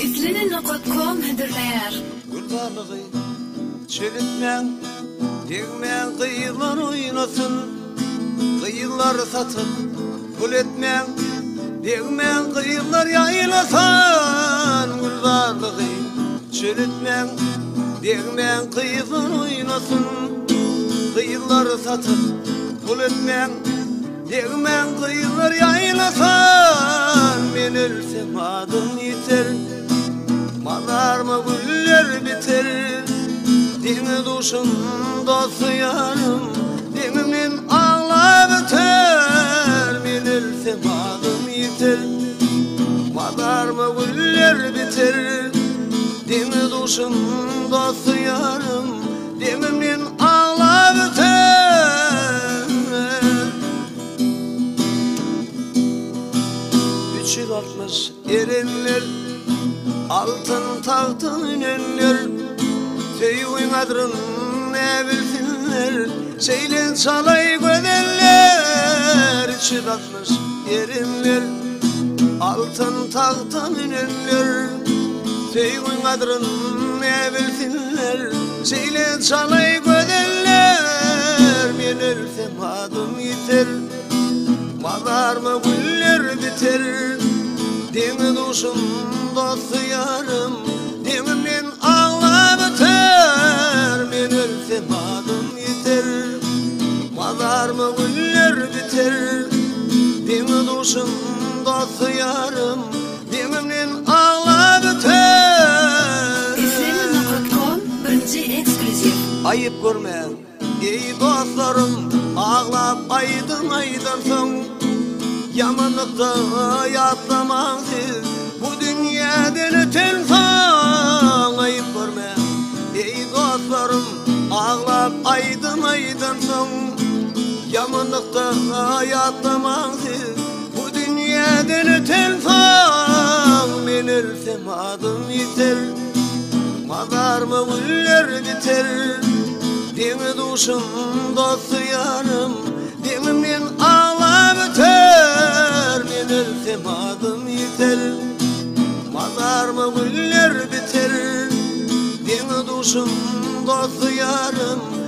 Islenen nokat kom hödürleýär. Gülzarlygy çelitmäň, degmäň gyzlar oýnasyn, Gyzlar satyp pul etmäň, degmäň gyzlar ýaýlasyn, Gülzarlygy çelitmäň, degmäň gyzlar oýnasyn, Gyzlar satyp pul etmäň, Degmäň gyzlar ýaýlasyn, Men ölsem adym ýiter, Mazaryma güller biter. Deňiz duşum dosty ýarym, Deňimden aglap öter, Men ölsem adym ýiter, Mazaryma güller biter. Deňiz duşum dosty ýarym, Demimden aglap öter. 360 erenler, Altyn tagta münenler, Söýgiň gadryn ne bilsinler, Şeýle çalaý gözeller. 360 erenler, Altyn tagta münenler, Söýgiň gadryn ne bilsinler, Şeýle çalaý gözeller. Men ölsem adym ýiter, Mazaryma güller biter. Deňi-duşum, dosty-ýarym, Deňimden aglap öter. Men ölsem adym ýiter, Mazaryma güller biter. Deňi-duşum, dosty-ýarym, Deňimden aglap öter. Isleýän nokat kom birinji eksklýuziw. Aýyp görmäň, eý dostlarym, Aglap aýdym aýdansoň. Ýamanlykda ýatlamaň siz, Bu dünýäden ötensoň. Aýyp görmäň, eý dostlarym, Aglap aýdym aýdansoň. Ýamanlykda ýatlamaň siz, Bu dünýäden ötensoň. Men ölsem adym ýiter, Mazaryma güller biter. Deňi-duşum, dosty-ýarym, Deňimden aglap öter. Men ölsem adym ýiter, Mazaryma güller biter. Deňi-duşum, dosty-ýarym.